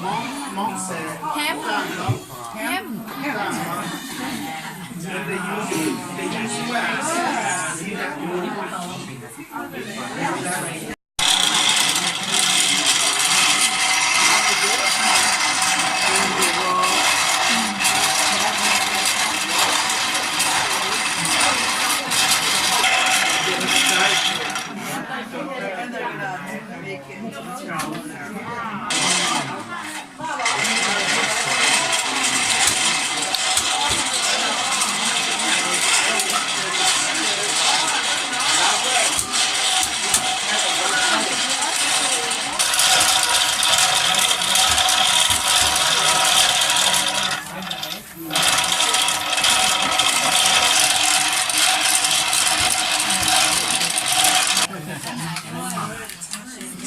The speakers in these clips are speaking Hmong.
Monks, monks, uh, Ham. Ham. Ham. And they use, they use wax. See that?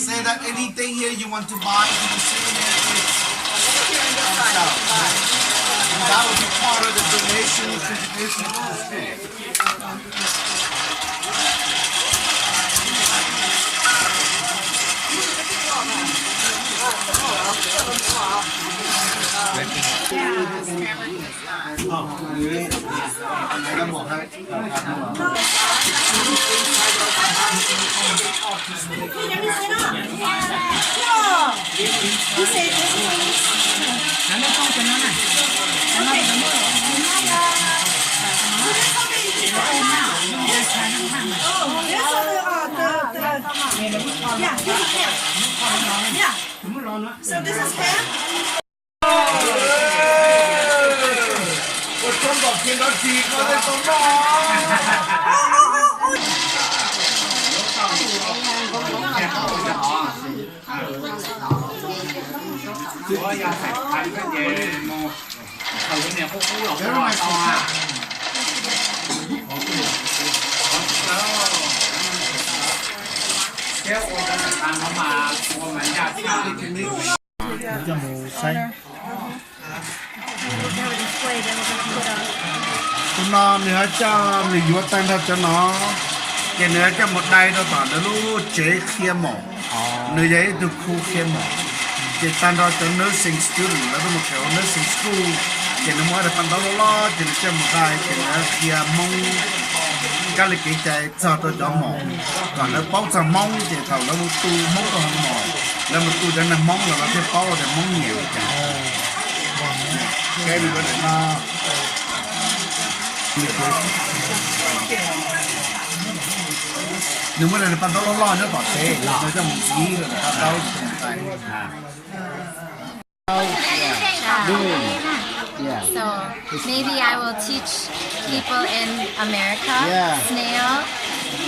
Say that anything here you want to buy, you can see here, it's on sale. And that will be part of the donation contribution to the school. So this is him? Coj mus saib. Tus no nws ho coj, nws yuav tag nrho cov no, ces nws ho coj mus dai rau tom nws lub tsev qhia maum. Nws yog ib tug khu qhia maum, ces tag nrho cov nursing student lawv tuaj mus kawm hauv nursing school, ces nws muaj daim paj ntaub loj loj ces nws coj mus dai ces nws qhia Hmoob kab li kev cai txog rau cov maum, kom lawv paub txog Hmoob ces thaum lawv mus tu Hmoob rau hauv maum, lawv mus tu cov neeg Hmoob los lawv thiaj paub tias Hmoob nyiam li cas. Nws muaj daim paj ntaub loj loj nyob tom tsev, nws coj mus ntxiv rau daim paj ntaub. So maybe I will teach people in America, yeah, snail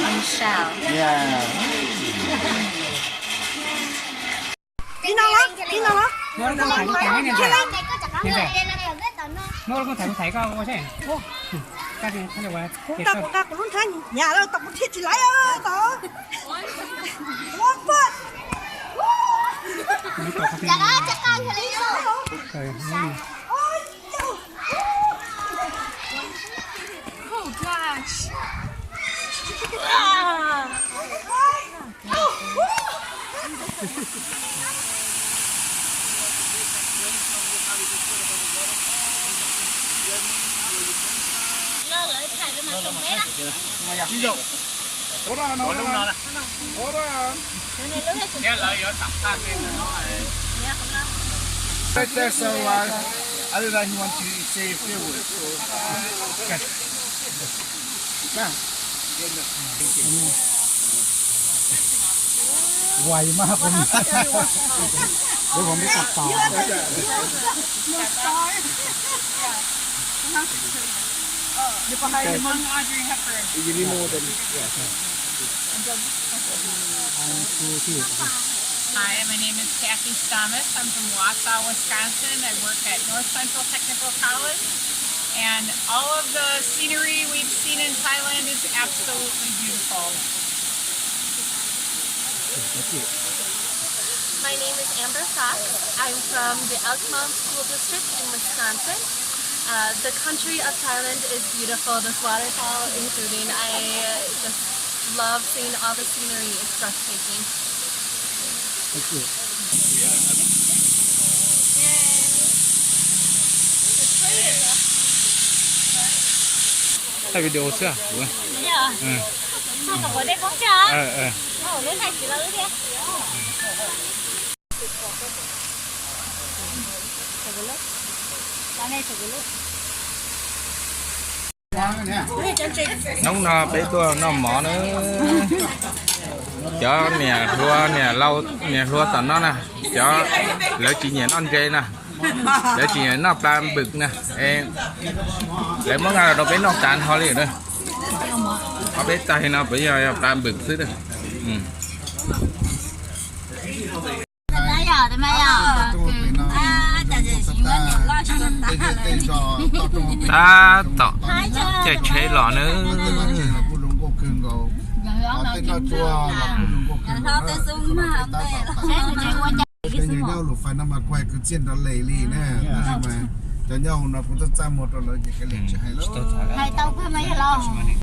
and shell. Yeah. Ib no los, ib no los. Muab lub koj tham lub tas, niam ntxawm. Niam ntxawm, muab lub koj tham lub thaiv koj ua seb. Kuv nqa kuv lub nrhab nyam lawm tau kuv thiaj tsis laiv tau. Oh gosh. Ua no, ua no. Ua no. Thiab lawv yuav tawm qaj tej ntawm no. That's all right. I don't know if you want to say a few words. Uas mas kuv, kuv kom peb tau tos. You need more than, yeah. Hi, my name is Kathy Stamis. I'm from Wausau, Wisconsin. I work at North Central Technical College, and all of the scenery we've seen in Thailand is absolutely beautiful. My name is Amber Fox. I'm from the Elkmont School District in Wisconsin. Uh, the country of Thailand is beautiful. This waterfall, including, I just love seeing all the scenery. It's breathtaking. Thaij video xwb. Hnub no peb tuaj noj mov na. Cov niam hluas niam laus, niam hluas tom no na, cov lawv tsis nyiam noj ntse na, lawv tsis nyiam noj pla npwm na, lawv muab nqa los rau peb noj tas ho li na. Ob peb taig no puav yog pla npwm xwb. Tab tom caij tsheb los na. Cov nyob hauv lus fais no mas kuv hais kwv txhiaj nrov li li na, tab sis mas cov nyob hauv no kuv txaj txaj muag rau lawv ces kav liam tsis hais lawm.